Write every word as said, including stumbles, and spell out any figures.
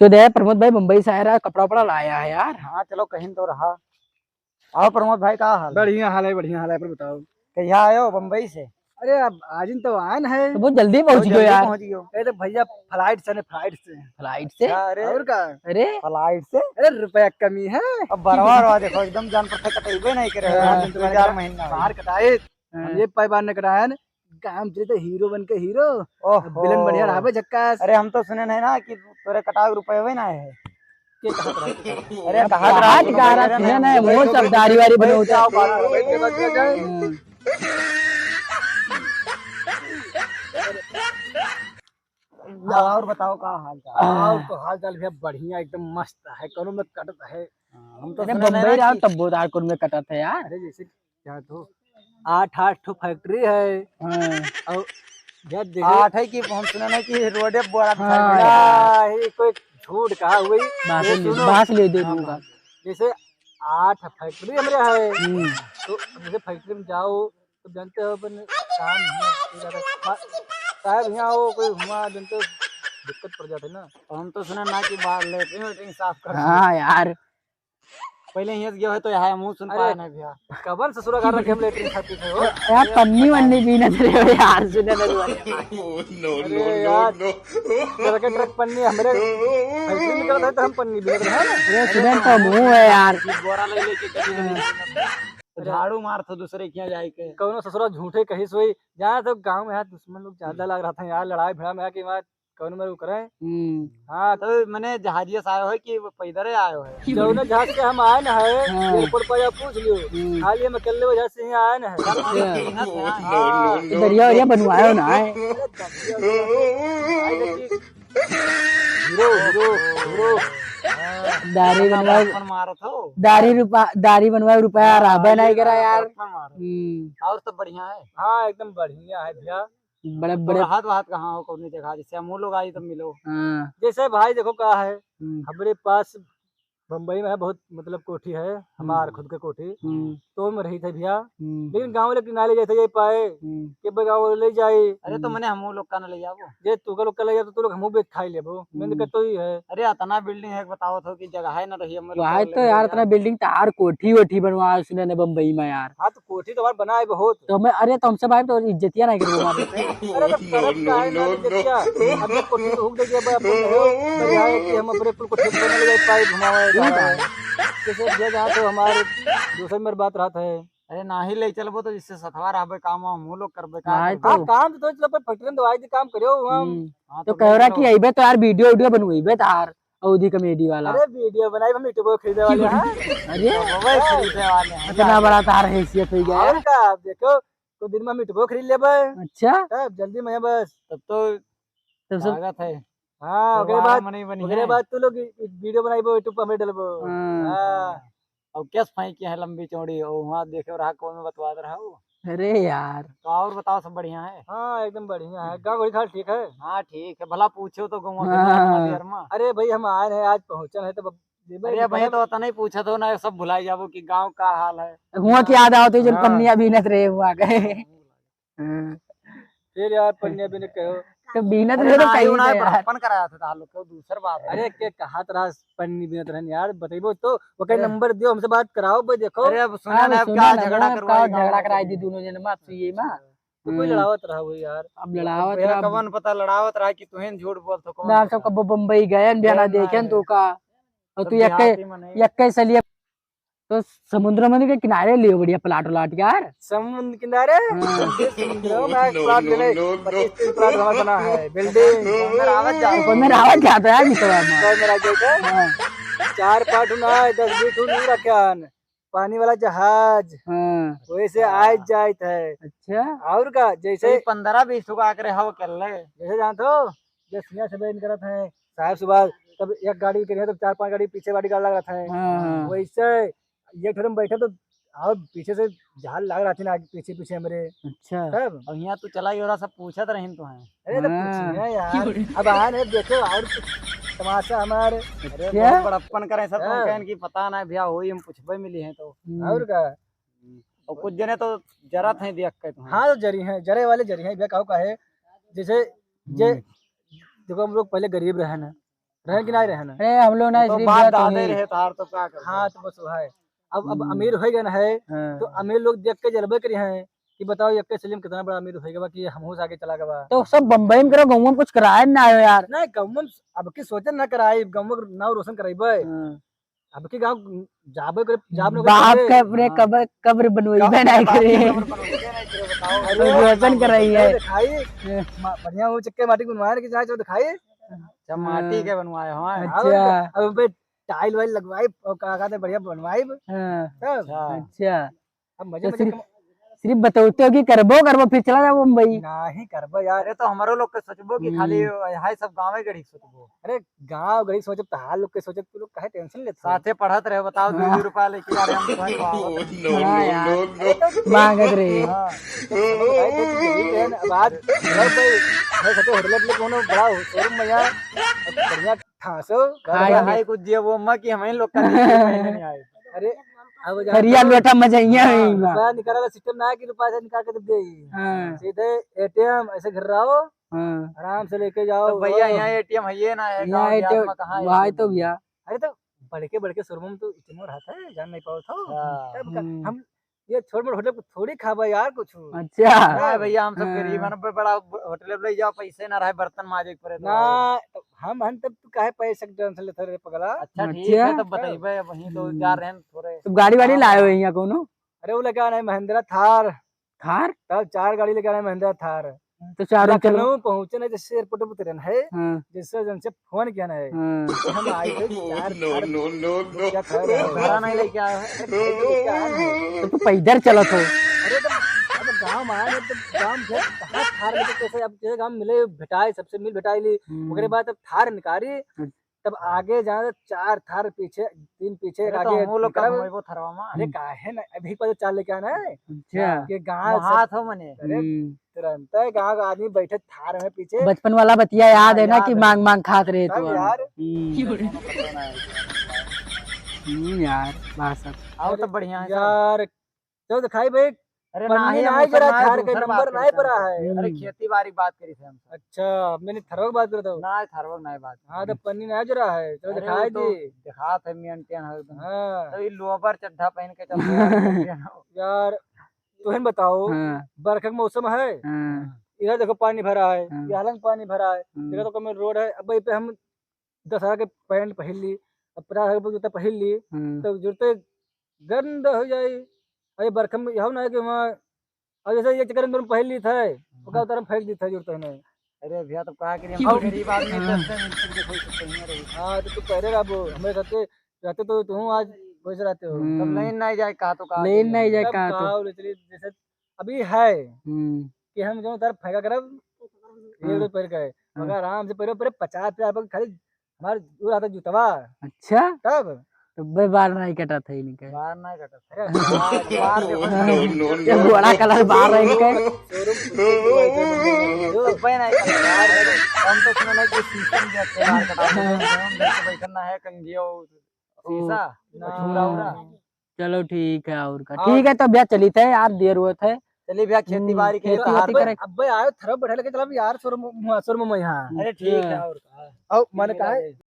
तो दे प्रमोद भाई मुंबई से आया रहा, कपड़ा उपड़ा लाया है यार। हाँ, चलो कहीं तो रहा। और प्रमोद भाई, का हाल है? बढ़िया हाल है, बढ़िया हाल है, पर बताओ। कहिया आयो बम्बई से? अरे, अब आज ही तो आन है। तो बहुत जल्दी पहुंच बहुत गयो जल्दी यार। पहुंच गयो। अरे तो भैया, फ्लाइट से ने, फ्लाइट से। फ्लाइट से? क्या, अरे? और का? अरे? फ्लाइट से? अरे, रुपया कमी है। अब बरवा रवा देखो, एकदम जान पर कटइबे नहीं करे। हाँ। दो चार महीना हो बाहर गया। कटाए। हाँ। हम ये पाई बार ने कटाया ने, काम चले तो हीरो बन के हीरो। ओहो। विलन बढ़िया रहा बे, झक्कास। अरे, हम तो सुने नहीं ना कि तोरे कटाव रुपये ना है। के कहत रहा? अरे, अब कहत रहा, कहा सुने नहीं, मुंह सब दाढ़ी वारी बनोते। आओ, बात करो, बैठ के बात किया जाए। हम्म। और बताओ, का हाल चाल? और तो हाल चाल भैया बढ़िया, एकदम मस्त है, कोनो में कटत है। हाँ, हम तो अरे, सुने नहीं बम्बई ना रहा कि तब बहुत hardcore में कटत है यार। अरे, जैसे क्या तो आठ, आठ ठो फैक्ट्री है। हाँ। और जब देखे आठ है कि हम सुने ना कि रोडे बोरा बिछाई हाँ। पड़ा है। या, ये कोई झूठ कहा हुई। बांस ये ले, सुनो। बांस ले दे हाँ, दूंगा। जैसे आठ फैक्ट्री हमरे है, हम्म। तो जैसे फैक्ट्री में जाओ, तो जानते हो अपन काम नहीं पूरा रहता। बा-, साहब यहाँ हो, कोई हुआ जानते हो, दिक्कत पड़ जाते ना। तो हम तो सुने ना कि बाहर लेटरिन वेटरिन साफ कर हाँ यार। पहले हियाँ से गयो है तो यहाँ मुँह सुन अरे, पाया ना भैया। कबन ससुरा घर रखे हम लेटरिन खाती थे हो? यार, पन्नी वन्नी बीनत रहे हो यार, सुने ना तुम्हारे। No, no, अरे no, यार, no। ट्रक, ट्रक पन्नी हमरे फैक्ट्री निकलत है तो हम पन्नी बीनत रहे हैं ना। अरे, सुने तो मुँह है यार। बोरा ले लेके कभी कभी झाड़ू मार तो दूसरे के यहाँ जाए के। कौनो ससुरा झूठे कही सोई, जहाँ तो गाँव में यार दुश्मन लोग ज्यादा लग रहा था यार, लड़ाई भिड़ा में आके वहाँ कौन में रुक रहे हैं? हम्म। हाँ। तो मने जहाजिया से आयो है कि पैदल ही आयो है? जौने जहाज से हम आए ना है, हाँ। एयरपोर्ट पर जाओ पूछ लियो। हम्म। खाली हम अकेले वजह से ही आए ना है। अच्छा। हाँ। तो दरिया वरिया बनवायो ना है? अरे दरिया वरिया। भाई देखिए, हीरो, हीरो, हीरो। दाढ़ी बनवाए, अपन मारत हो। दाढ़ी रुपा-, दाढ़ी बनवाए रुपया हाँ, रहबे नहीं करा यार। अपन मारत। हम्म। और सब बढ़िया है? हाँ, एकदम बढ़िया है भैया। बड़े, तो बड़े रहत वहात कहाँ हो, कौनी जगह? जैसे हमहू लोग आई तब मिलो। हाँ। जैसे भाई देखो का है, हम्म। हमरे पास बम्बई में है बहुत, मतलब कोठी है, हमार हम्म। खुद के कोठी। हम्म। तो में रही थे भैया। हम्म। लेकिन गाँव वाले के ना ले जाते, ये पाए हम्म। कि भाई गाँव वाले ले जाए। अरे तो हम्म। मने हमहू लोग का ना ले जाबो। जे तू का लोग का ले जाओ तो तू लोग हमहू बेच खाई लेबो। मेन हम्म। दिक्कत तो ही है। अरे इतना बिल्डिंग है, बताओ तो कि जगह है ना रही, हम लोग वहाँ का तो ले यार जाए। इतना बिल्डिंग तो यार कोठी वोठी बनवा सुने ने बम्बई में यार। हाँ, तो कोठी तो हमार बना है बहुत। तो मैं, अरे, तो हमसे भाई तो इज्जतिया नहीं करो हमारे से। अरे, तो no, फर्क no, का है ना, no, देखिए, no। अब ये कोठी तो हुक देखिए, अब अपन हो, तो यहाँ है कि हम अपने कुल कोठी बना ले जाए, पाई घुमावे, क्यों जाए। भाई? जैसे जो जहाँ तो हमारे दूसरे मेरे बात रहत है। अरे, नाही ले चलबो तो जिससे सथवा रहबे, काम वाम हम लोग करबे, का भाई करबे? तो हाँ, काम तो चलो, पर फैक्ट्री में दवाई दी काम करियो, हम। हम्म। हाँ, तो तो कह रहा ले कि चलो। अइबे तो यार वीडियो वीडियो बनवाइबे तो यार। अवधी कॉमेडी वाला। अरे वीडियो बनाई, हम YouTube खरीदे वाले हैं। अरे, तो मोबाइल खरीदे वाले हैं। इतना बड़ा तार हैसियत हो गया। और का, देखो, तो दिन में हम YouTube खरीद लेबे। अच्छा। तब जल्दी में है बस। तब तो तब सब लागत है। हाँ, और ओकरे वाला बाद, मनई बनी ओकरे है। बाद तू लोग इ-, इ-, वीडियो बनाइबो, YouTube पर हमें डलबो। हाँ। हाँ। और कैस फाई की है लंबी चौड़ी, और वहाँ देखे रहा कौन में बतवा रहा हो। अरे यार। तो और बताओ, सब बढ़िया है? हाँ, एकदम बढ़िया है। गाँव घड़ी खाल ठीक है? हाँ, ठीक है। भला पूछो तो गाँव के हाँ। बात मत यार माँ। अरे भाई, हम आए हैं, आज पहुँचन है, तो अब देबे अरे नहीं भाई, पड़े। तो उतना ही पूछा तो ना, सब भुलाई जाबो कि गाँव का हाल है। हुआ हाँ। क्या याद आओ तो जन हाँ। पन्निया बीनत रहे हुआ गए। हाँ। फिर यार, पन्निया बीने कहो। तो बीनत अरे रहे तो ना, कहीं ना, ना यार। बचपन कराया था तार लोग को, दूसर बात है। अरे, के कहा तरह पन्नी बीनत रहन यार, बतइबो तो, ओके अरे। नंबर दियो, हमसे बात कराओ, भाई, देखो। अरे, अब सुना हाँ, ना, अब सुना क्या ना, झगड़ा वो करवाई, का झगड़ा कराई दी दोनों जने, माँ, सुइए, माँ। तो कोई हम्म। लड़ावत रहा हो यार। अब लड़ावत भैया, रहा। कवन पता लड़ावत रहा कि तुहें झूठ बोलत हो, कवन ना, पता। सब कब बम्बई गए हैं, बियाना कौन देखे हैं, मारे? तो का? और सब तू यक्के, देहाती मने। यक्के सलिए तो समुद्र मंदिर के किनारे लियो बढ़िया प्लाट उलाट यार। समुद्र किनारे? हाँ। ये समुद्र में एक प्लाट लेने, पच्चीस तीस प्लाट हमारा बना है, बिल्डिंग। ऊपर में रावत जाता है, ऊपर में रावत जाता है, ऊपर में रावत जाता है। हाँ। चार पाँच ठो ना, दस बीस ठो नहीं रखे हैं। पानी वाला जहाज। हाँ। वैसे हाँ। आए जाए थे। अच्छा। और का, जैसे तो ये पन्द्रह बीस ठो का आकरे हव कर ले। जैसे जानत हो, जैसे यहाँ से बैन करत हैं, साहब सुभाष, तब एक गाड़ी के लिए, तब चार पाँच गाड़ी पीछे वाली गाड़ी लग रहा था। हाँ, हाँ। वैसे ये ठो में बैठे तो और पीछे से झाल लाग रहा थी ना, आगे पीछे, पीछे हमरे। अच्छा। तब? और यहाँ तू चला गया और सब पूछत रहिन तो हैं। अरे तो हाँ। पूछिए यार। अब आए हैं, देखो और कुछ तमाशा हमारे। अरे अच्छा। बहुत बड़प्पन करे सब, तुम हाँ। कहन कि पता ना भैया होई, हम पूछबे मिली हैं तो। हम्म। और का? और कुछ जने तो जरत हैं देख के तुम्हें। हाँ, तो जरी हैं, जरे वाले जरी हैं, भैया, काहू का है, जैसे, जे, हम्म। देखो, हम लोग पहले गरीब रहे ना, रहे कि नाहीं रहे ना? अरे, हम लोग ना तो सिर्फ बाप दादा रहे, तार तो का करबो? हाँ, तो बस वो है। अब, अब हम्म। अमीर होइ गए ना है, हाँ। तो अमीर लोग देख के जलबे करी हैं कि बताओ, एक के सैलरी में कितना बड़ा अमीर होइ गवा कि हमहू से आगे चला गवा। तो सब बम्बई में करो, गाँव में कुछ कराए ना आयो यार। नहीं, गाँव में अब की सोचे ना कराई, गाँव में नाव रोशन कराइबे। हाँ। अब की गाँव जाबे करे, जाब न बाप करे। के अपने हाँ। कब्र, कब्र बनवाइबे कब्र, नहीं बाप करे। के कब्र बनवाइबे नहीं करे, बताओ। अरे, रोशन कराई है। दिखाई, हाँ। मा-, बढ़िया वो चक्के माटी बनवाए कि जाए, जो दिखाई। अच्छा, माटी हाँ। के बनवाए हो, हाँ। अच्छा। अब बे टाइल वाइल लगवाई और का कहते बढ़िया बनवाई। हाँ। तब? अच्छा। अच्छा। अब मजे तो मजे सिर्फ, कम- सिर्फ बतौते हो कि करबो, करबो, फिर चला जाबो मुंबई। नाहीं करबो यार। अरे तो हमरो लोग के सोचबो कि हम्म। खाली हाय सब गाँवे गढ़ी सोचबो। अरे गाँव गढ़ी सोचब तो हाल लोग के सोचब, तू लोग काहे tension लेत हो? साथे पढ़त रहे, बताओ, दू हाँ। दू रुपया लेके आ रहे हम, तुम्हारे गाँव में। हाँ यार। अरे तो मांगत रहे। हाँ। तो समझ भाई, तो तू गरीब है ना, अब आज घर पे, घर से होटल पे कोनो बड़ा showroom में यहाँ बढ़िया ठासो, खाए घर में। हाय कुछ दिए वो अम्मा कि हमें लोग का नहीं आए। अरे, अब जा थरिया तो लोटा मजैया हाँ, है इमा। रुपया निकाले वाला system ना है कि रुपया से निकाल के दे दे। हाँ। सीधे A T M ऐसे घर रहो, हाँ। आराम से लेके जाओ। तो भैया, और यहाँ A T M है ये ना है, यहाँ गाँव देहात A T M में कहाँ भाई A T M तो है? भैया। अरे तो बड़के, बड़के showroom में तो A T M रहत है, जान नहीं पावत हो। हाँ। तब का, हम्म। हम ये छोट मोट होटल को थोड़ी खाबा यार कुछ। अच्छा। ना भैया, हम सब हाँ। गरीब हन, ब-, बड़ा ब-, होटल में ले जाओ, पैसे ना रहे, बर्तन माजे के पड़े तो। ना, तो हम हन तब तू काहे पैसे के tension लेत रहे पगला? अच्छा, ठीक अच्छा। है, तब बताइबे, अब वहीं तो हम्म। जा रहे हैं थोड़े। तो गाड़ी वाड़ी हाँ। लाए हो यहाँ कोनो? अरे वो लेके आना है महिंद्रा थार। थार? तब चार गाड़ी लेके आना है महिंद्रा थार। तो चारों चलो। लखनऊ पहुँचे ना, जैसे airport पे उतरे ना है, हाँ। जैसे जन से फोन किया ना है, हाँ। कि हम आए थे चार थार। क्या खा रहे हो? भाड़ा नहीं लेके आए हो? अरे, भाड़ा लेके आए हैं। तो तू पैदल चलत हो? अरे, तो अब गाँव में आए ना, तो गाँव में फिर कहाँ थार लेके कैसे, अब जैसे गाँव में मिले, भेटाए, सबसे मिल भेटाए ली, हम्म। ओकरे बाद तब थार निकारी, अच्छा। तब आगे जाए तो चार थार पीछे, तीन पीछे, एक अरे, तो आगे, हमहू लोग का मतलब, घुमाइबो थरवा में। अरे, काहे ना, अभी पर चार लेके आना है। अच्छा। कि गाँव वहाँ से, थो मने। अरे, हम्म। तुरंत गाँव का आदमी बैठे थार में पीछे। बचपन वाला बतिया याद हाँ, है ना याद कि है। मांग मांग खात रहे तब तो। यार। हम्म। हम्म, यार, बात सब। आओ तो बढ़िया है सब। यार, चलो दिखाई भाई। अरे पन्नी नाहीं, ना हम जरा सब ना, थार के दूसर नंबर बात नहीं करी पड़ा था। है। अरे हम्म। खेती बाड़ी बात करी थे हम सब। अच्छा, मैंने थरवा की बात करता हूँ। ना, थरवा की नहीं बात। हाँ, तो पन्नी ना जरा है, चलो अरे दिखाई वो तो दी। दिखात है मेंटेन है एकदम। हाँ। तो ये लोअर चड्ढा पहन के चलते हैं। यार, तुहन बताओ, हाँ। बरखा के मौसम है, हाँ। इधर देखो पानी भरा है, हाँ। यहाँ लंग पानी भरा है, हाँ। देखो तो कम रोड है। अब भाई पे हम दस हजार के पैंट पहिर ली, अब पचास हजार के जूता पहिर ली, हाँ। तो जूते गंदा हो जाई। अरे बरखा में यहो ना है कि वहाँ, अब जैसे ये चक्कर में पहिर ली था, ओका उतार में फेंक दी था जूते ने। अरे भैया, तो कहा कि हम गरीब आदमी, हाँ। दस दिन इनसे देखो, इससे कहीं ना रही। हाँ, तो तू पहले रहा वो, हमारे साथ रहते तो तुम आज वैसे रहते हो। हम्म। तब लेन नहीं जाए कहा तो कहा लेन तो। नहीं जाए तब कहा तो। कहा बोले, चलिए, जैसे अभी है हम्म। कि हम जो उधर फेंका करब, ये हाँ। उधर पहन के। हाँ। मगर आराम से पहले, पहले पचास रुपया पर खाली हमारे दूर आता जूतवा। अच्छा? तब? तो बे बार नहीं कटा था इनके। बार नहीं कटा था। अरे, बार, बार देखो। No, no, no, ये no। बड़ा कलर बार है इनके। Showroom खुद के दुआ के बंदे हैं। तो बे नहीं कटा था। हम तो उसमें नहीं कोई system देखते बार कटा था। हम देख के बैठना है, कंघी और शीशा, ओ। छुरा उरा। चलो ठीक है, और का। और ठीक है, तो भैया चलित है यार, देर होत है। चलिए भैया, खेती हम्म, बाड़ी के लिए खेती तो बाड़ी हार करे। अब्बे आयो, थरवा बैठा लेके चला यार, शोरूम, शोरूम में यहाँ। अरे ठीक है, अच्छा। और का। और मैंने कहा है,